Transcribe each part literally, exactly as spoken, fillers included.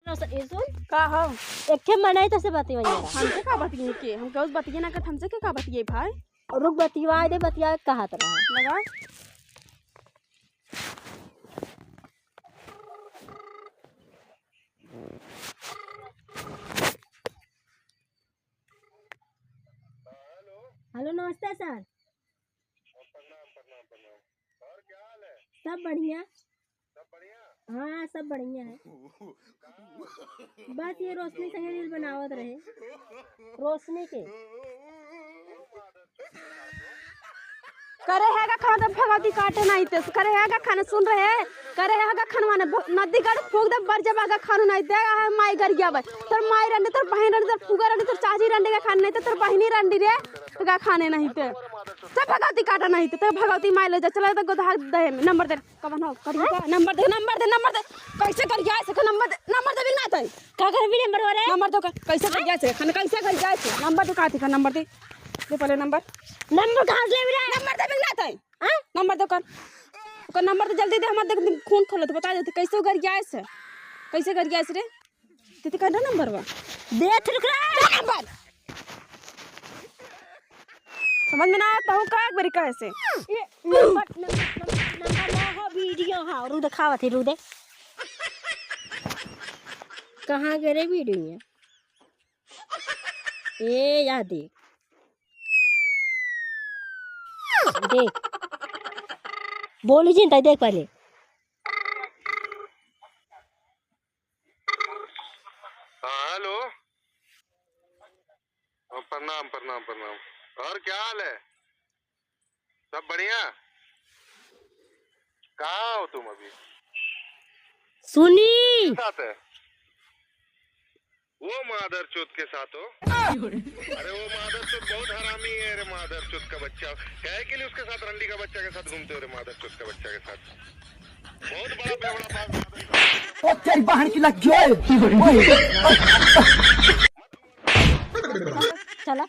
तो से, ए सुन। का हो? एक ठे मनई तो से बतियाई जरा। हमसे का बतियाई के? हम केहू से बतिये ना करत, हमसे के का बतियाई भाई? रुक, बतियाई दे, बतियाई कहत रहा। लगा। हेलो, नमस्ते सर। हाँ, प्रणाम, प्रणाम, प्रणाम। और क्या हाल है? सब बढ़िया। सब बढ़िया? हाँ, सब बढ़िया है। बस ये रोशनी संगे reel बनावत रहे। रोशनी के। करे है का खाना तो भगवती काटे नहीं ते। करे है का खाना सुन रहे। करे है का खाना माने ब-, नदी गड़ फूक दे बर जब आगा खानू नहीं ते। आ माई गरिया बे। तोर माई रंडी, तोर बहिन रंडी, तोर फुगा रंडी, तोर चाची रंडी का खाना नहीं ते, तोर बहिनी रंडी रे। तो का खाने नहीं ते। चल भगवती काटा नहीं ते। तो भगवती माई ले जा। चला तो गोधा दे में। नंबर दे। कवन हो? करियो का? नंबर दे, नंबर दे, नंबर दे। कैसे गरियाइस है? नंबर दे, नंबर दे बिना तई। का करबी नंबर वाले? नंबर दो का? कैसे गरियाइस है? खाना कैसे गरियाइस है? नंबर दो का थी का? नंबर दे। दे पहले नंबर। नंबर कहाँ से लेबी रे? नंबर दे बिना तई। हाँ? नंबर दो कर। ओकर नंबर दे जल्दी दे, हमार देख खून खोलत, बता देते कैसे गरियाइस है? कैसे गरियाइस रे? दीदी का ना नंबर बा। दे, रुक रे। दे नंबर। समझ में ना आवत, तहु का एक बारी कहे से। ये नंबर, नंबर, नंबर, नंबर ना हो, video हा, रू देखावत है, रू दे। कहाँ गए रे video? ए, या देख। देख। बोली जिन, तै देख पहले। हाँ, हेलो। हाँ, प्रणाम, प्रणाम, प्रणाम। और क्या हाल है? सब बढ़िया? कहाँ हो तुम अभी? सुनी। किसके साथ है? वो मादरचोद के साथ हो। अरे वो मादरचोद बहुत हरामी है रे, मादरचोद का बच्चा। क्या है के लिए उसके साथ, रंडी का बच्चा के साथ घूमते हो रे, मादरचोद का बच्चा के साथ? बहुत बड़ा बेवड़ा बात। ओ तेरी बहन की लग गई। ओए। चला।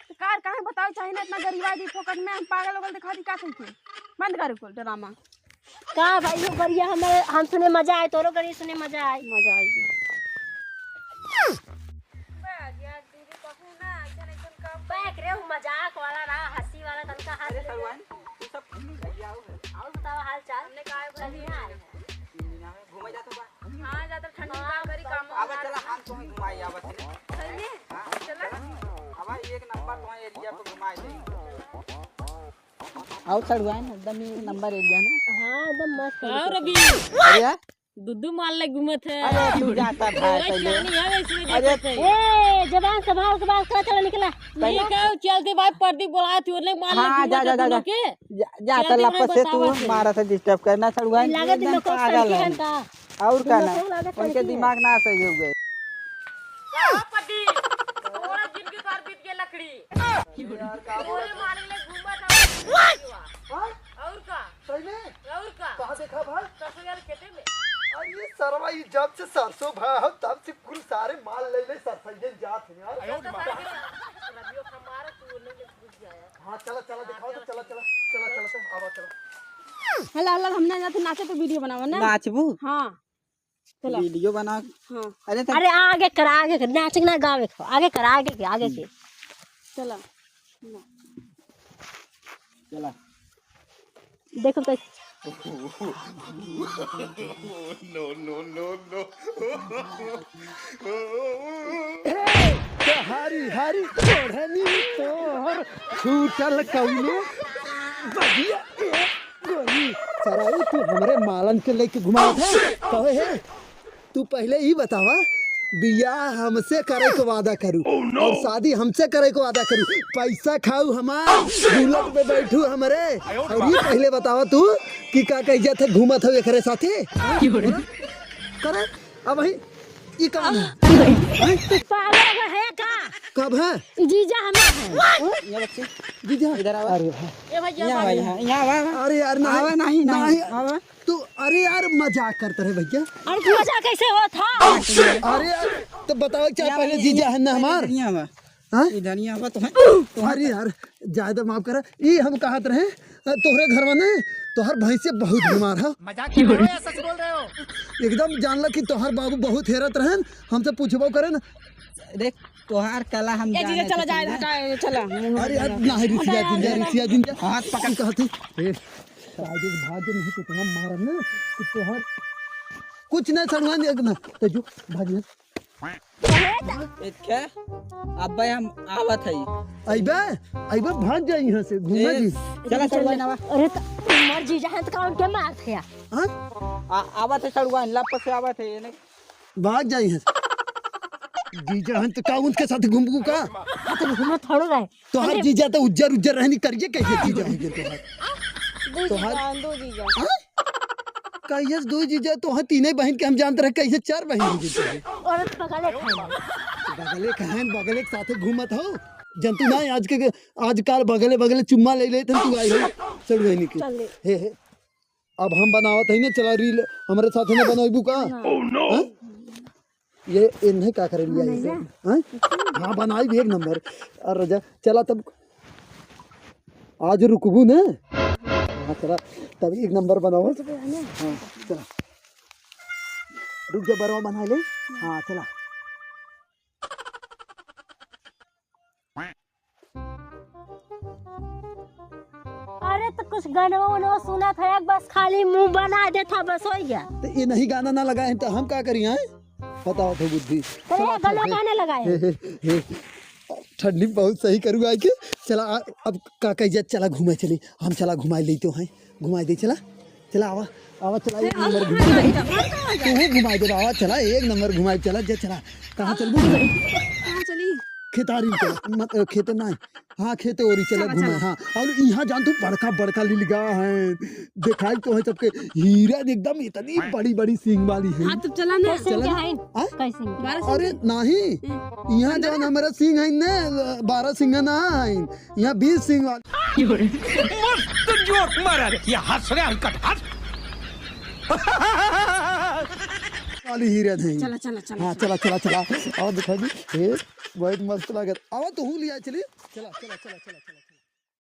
तो कार काहे बताओ, चाहे ना इतना गरीब आदमी फोकट में हम पागल ओगल दिखा दी का कह के? बंद कर कुल ड्रामा। का भाई हो गरिया, हमें, हम सुने मजा आए, तोरो गरी सुने मजा आए। मजा आए। बैक रे, उ मजाक वाला रहा, हंसी वाला तनका हंस अरे ले। सलवान, तू सब भैया हो। और बताओ हाल चाल? हमने कहा है बढ़िया है। तीन दिन में घूमे जात बा। हाँ, ज्यादा ठंडी में का करी काम आवा, चला, हम तुम्हें घुमाई आवत है। सही में? हाँ, चला। चला। हमारे एक नंबर तुम्हारे एरिया को घुमाए देंगे। आओ सड़ुआइन, एकदम एक नंबर एरिया ना। हाँ, एकदम मस्त और है। अभी अरे यार, दुद्दू माल ले घूमत है। अरे तू जाता भाई तोरा पहले। क्या नहीं है इसमें अरे देखत है। ए, जबान संभाल के बात कर, चला निकला। ये पहले क्या चलते भाई, प्रदीप बोला थी, उन्हें माल ले हाँ, जा, घूमत जा, है जा, दोनों जा। के। जा, जा, चलते तल्ला भाई पसे तू बतावत है। मारा था, disturb करना सड़ुआइन, लागत एकदम लोग को पागल सड़की है। हन का। और का ना, लोग लागत उनके सड़की है। दिमाग ना सही हो गए। का पति? पूरा जिनके कार बीत के लकड़ी। यार, का बोला पूरे था? मारे ले घूमा था। हाँ? और का? सही में? और का? कहाँ देखा भाई? सरसों यार खेते में। अरे सरवा, ये जब से सरसों भा हो, तब से कुल सारे माल ले ले सरसों जात हैं यार। अयो रे माँ। रबियो हमारा तू नहीं हाँ, चला, चला, दिखाओ तो, चला, चला, चला, चला, चला, आवा, चला। हला, हला, हम ना जाते नाचे तो video बनावा ना। नाचबू? हाँ। चला। Video बना। हाँ। अरे तो अरे आगे कर, आगे कर, नाचे ना गावे को, आगे कर, आगे के, आगे के। चला। चला। देखो तो। No, no, no, no। तोहरी हरी ओढ़नी तोहर छूटल कौनो बगिया ए गोरी। सरऊ तू हमरे मालन के लेके घुमावत है। कहे है, तू पहले ई बतावा, बियाह हमसे करे के वादा करू और शादी हमसे करे के वादा करू, पैसा खाऊ हमार, बुलेट पे बैठू हमरे। और ई पहले बतावा तू कि का कह जात है, घूमत हो एकरे साथे? करे, अब वही ई कौन है? पागल है का? कब है? ई जीजा हमार है। ये बच्चे, जीजा? इधर आवा। अरे भाई। ए भैया, यहाँ आवा, भाई। यहाँ, यहाँ आवा, आवा। अरे यार, नहीं। आवा, नहीं, नहीं, नहीं। आवा। तू, अरे यार, मजाक करत रहे भैया। अरे तू मजाक कैसे होत है? अरे यार, तो बताओ क्या यहाँ पहले आवा, जीजा है ना हमार? यहाँ आवा। हाँ? इधर यहाँ आवा, तुम्हें, तुम्हें अरे यार, ज्यादा माफ करा। ई हम कहत रहे, अ, तोहरे घरवा में तोहर भैंसे बहुत बीमार है। मजाक कर रहे हो या सच बोल रहे हो? एकदम जानला कि तोहर बाबू बहुत हेरत रहन, हमसे पूछबो करे ना। देख, तोहार कला हम ए जीजा, जाने चला के जाए, चाहते हैं। हटा, चला। अरे यार, ना है, रिसिया जिन जा, रिसिया जिन जा। हाथ पकड़। कहती, ए, राजेश भाग नहीं तो इतना मारब ना कि तोहर कुछ नहीं सड़ुआ नहीं ना। तो जो भाग जा। ए, क्या? अब्बे हम आवत हई। अइबे, अइबे भाग जा यहाँ से, घूमे ए, जी। चला, चला, चला। अरे त मर जीजा हैं त का उनके मारत है? हाँ? आ, आवत है सड़ुआ, लप से आवत है, ये नहीं। भाग जा यहाँ से। जीजा हैं त का उनके साथ घूमबू का? हाँ, तो घूमे थोड़ो रहे। तोहार अरे जीजा तो उज्जर उज्जर रहनी, करिए कैसे जीजा हो गए तोहार? दो तोहार जीजा, दो जीजा। हाँ? कहिए से दो जीजा, तोहार तीने बहिन के हम जानत रहे, कैसे चार बहिन हो गए तोहार? औरत बगले खाए। बगले खाए, बगले के साथे घूमत हो। जनतू ना आज के, आजकल बगले बगले चुम्मा ले लेत हैं, तू आई हो, चल बहिनी के। चल ले। हे, हे। अब हम बनावत हई ना, चला रील हमरे साथ में बनइबू का? हाँ। हाँ? ये इन्हें का करे लिया इसे? हाँ? हाँ, बनाई भी एक नंबर। अरे राजा, चला तब आज रुकबू ना? हाँ, चला तब एक नंबर बनाओ। हाँ, चला। रुक जा, बरवा बना ले। हाँ, चला। अरे तो कुछ गनवा उनवा सुनत है, बस खाली मुँह बना देत है, बस होइ गया। तो ये नहीं गाना ना लगाए हैं तो हम का करी, हैं? बताओ तो बुद्धि। तो ये चला, गनवा चल, काहे ना लगाए? हे, हे, हे। ठंडी बहुत सही करू आए के। चला, आ, अब का कही जाए, चला घुमाए चली, हम चला घुमाए लेते हैं, घुमाए दे, चला। चला, आवा, आवा, चला, एक नंबर घुमा। तू ही घुमाई दे, आवा, चला, एक नंबर घुमाई, चला, जा, चला। कहाँ चलबू? कहाँ चली? खेतारी चला, मत, अ, खेते ना। हाँ, खेते ओरी चला, चला, घुमाए, चला। हाँ। और यहाँ जान तू बड़का, बड़का लिलगा है, दिखाई तो है सबके, हीरा एकदम इतनी बड़ी, बड़ी सींग वाली है। हाँ, तो चला ना। कैसे चला के ना। है? हाँ? कैसे? बारह सौ अरे, के? नहीं, हम्म। यहाँ पंद्रह? जान हमारा सींग है ने, बारह सींग ना है। यहाँ बीस सिंह वाली। मस्त जोक मारा रे, ये हंस रहे हलकट हंस। वाली हीरे नहीं। चला, चला, चला, हाँ, चला। चला, चला, चला। और दिखा दी, हे, बहुत मस्त लागत। आवा तो हूँ लिया चली। चला, चला, चला, चला, चला।